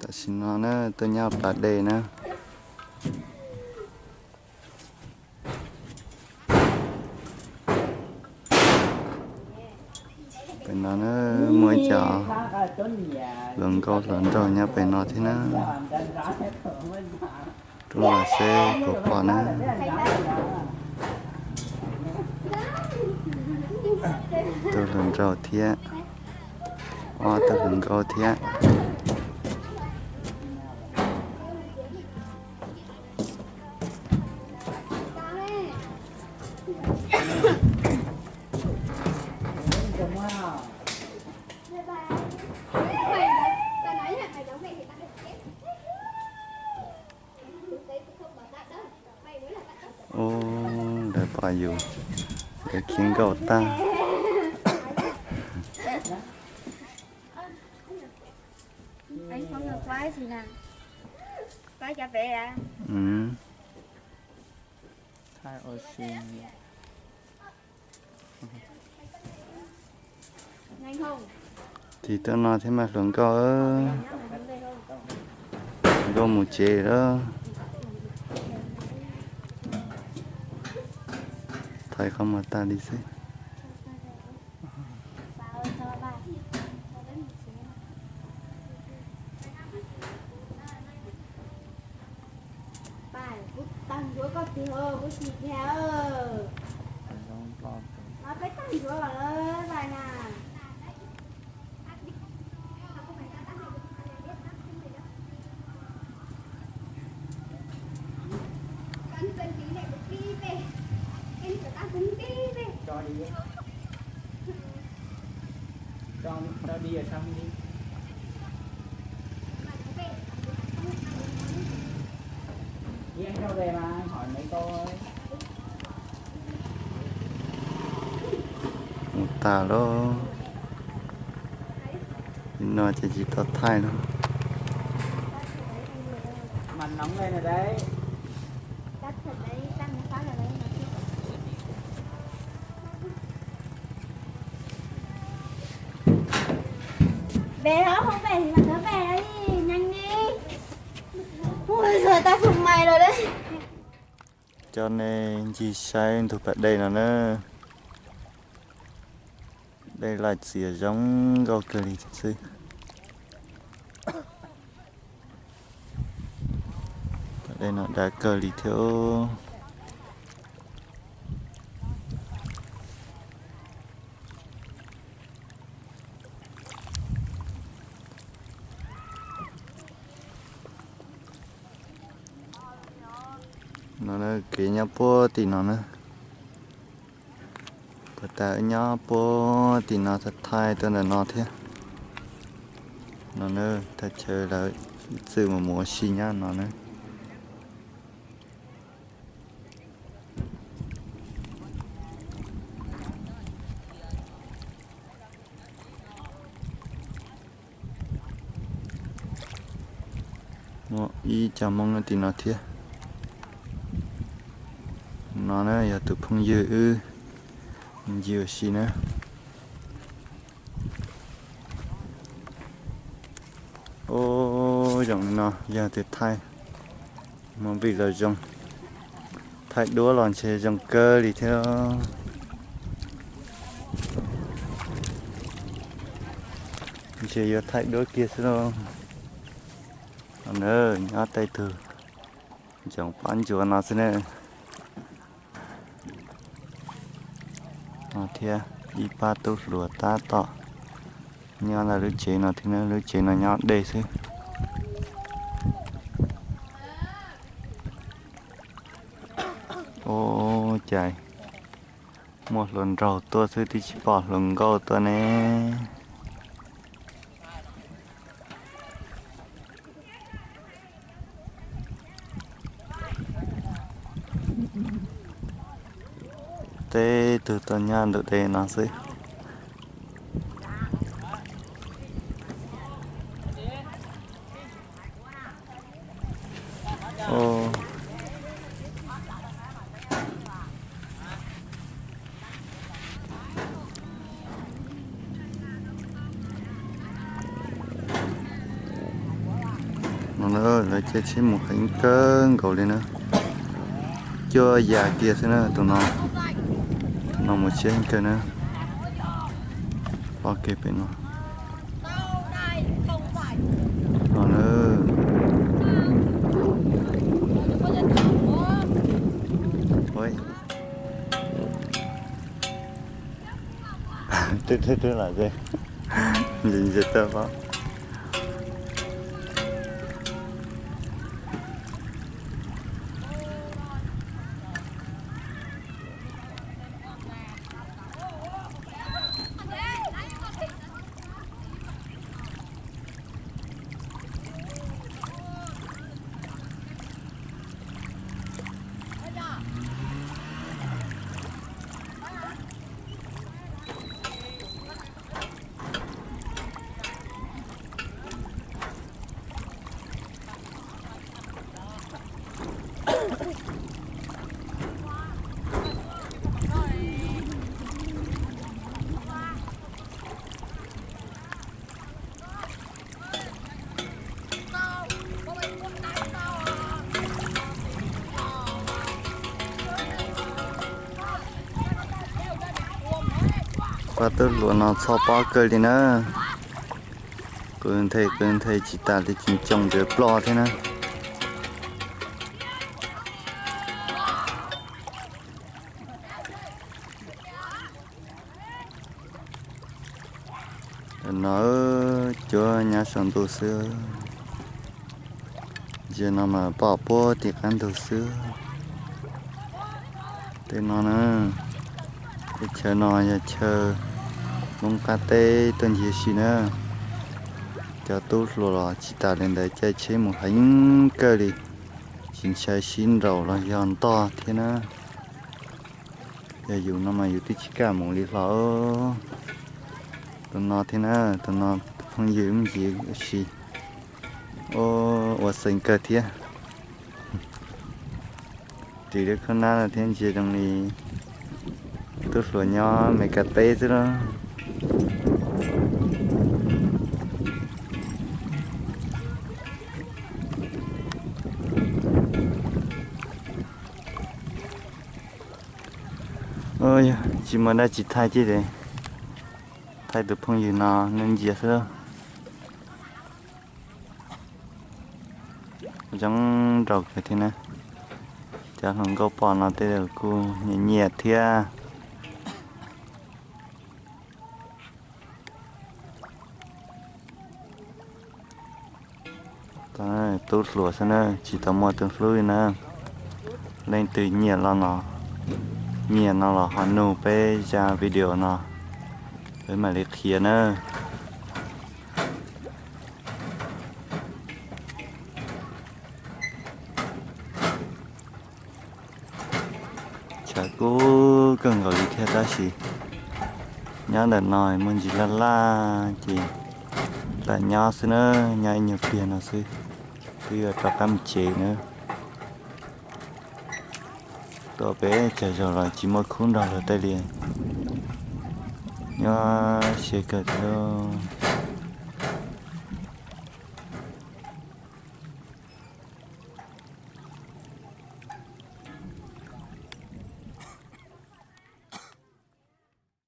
Tam sim no na tuaj nyob pas dej na. Pem no na muaj ib co hluas nkauj hluas nraug nyob pem no thiab na. Rub los seb puas pom na. Tus hluas nraug thiab, ob tug hluas nkauj thiab. Ub, lawv pom yus, lawv khiav nkauj tag. Tig tuaj no thiab mas hluas nkauj, hluas nkauj mus tsev lawm. Thaij qhov muag tag li xwb. Pais, kuv tag ntsuav koj tiag, kuv chim tiag. Peb tag ntsuav lawm pais na. Mus tas lawm, no ces tsis tau thaij no. Coj nej ncig saib ntug pas dej no na. Dej laj txias zoo nkauj kawg li xwb. Pas dej no dav kawg li thiab. No kev nyob puag tim no na. Puag ta wb nyob puag tim no thaij tuaj ntawm no thiab. No na, thaj chaw lawv ib txwm mus ua si nyob no na. Muaj ib co Hmoob nyob tim no thiab. No na yog tus phooj ywg wb ncig ua si na. Ub, zoo li no yog tias thaij movie los zoo, thaij duab los ntshe zoo kawg li thiab. Ntshe yuav thaij duab kiag xwb lauj. Nyob tej tug ntsoov pob ntsuav no xwb na. No thiab, ib pab tub hluas tab tom nyob ntawm lub tsev no thiab, lub tsev no nyob deb xwb. Ub, cas muaj hluas nraug tuaj xwb twb tsis pom hluas nkauj tuaj ne. Tej tug tuaj nyob ntawm dej no xwb. No na, lawv caij tsheb mus heev kawg nkaus li na. Cuaj yam kiag xwb na tus no. Tus no mus tsheb heev kawg na. Pob kev pem no. No na. Twb twb twb lawm, ntse ntse tawm pob. Pab tub hluas no txhoj pob kawg li na. Qw nthe qw nthe tsis tas li, tsis ncoo ntawd ploj thiab na. No cuab nyab saum ntuj xwb. Ntsia no mas pom puag tim qab ntug xwb. Tej no na, teb chaws no yog chaw Hmoob qab teb tuaj ncig si na. Cov tub hluas los tsis tas li ntawd, caij tsheb mus heev kawg li, tsis ntshai sib nraus los yog ntog thiab na. Yog yus no mas yus twb tsis kam mus li hlo. Tus no thiab na, tus no phooj ywg me ntsis ua si, ua xeev kawg thiab. Ris lub khab nab no thiab ntsia zoo li tub hluas nyob Meskas teb xwb lauj. Tsis muaj dab tsi thaij thiab ces thaij tus phooj ywg no nej ntsia xwb. Zoo nraug kawg thiab na. Cov hluas nkauj pom no tej kuj nyiam nyiam thiab. Tub hluas xwb na, tsis tau muaj tus hlub li na. Leej twg nyiam los no, nyiam no los ho nug peb zaj video no, peb mam li qhia na. Tshav kub kawg nkaus li thiab tab sis nyob ntawm no muaj ntsis laj laj ces lam nyob xwb na, nyob ib nyuag pliag no xwb, twb yuav rov qab mus tsev na. Tuaj peb tsag zaug los tsis muaj khub nrog luag tej li, nyob siab kawg thiab.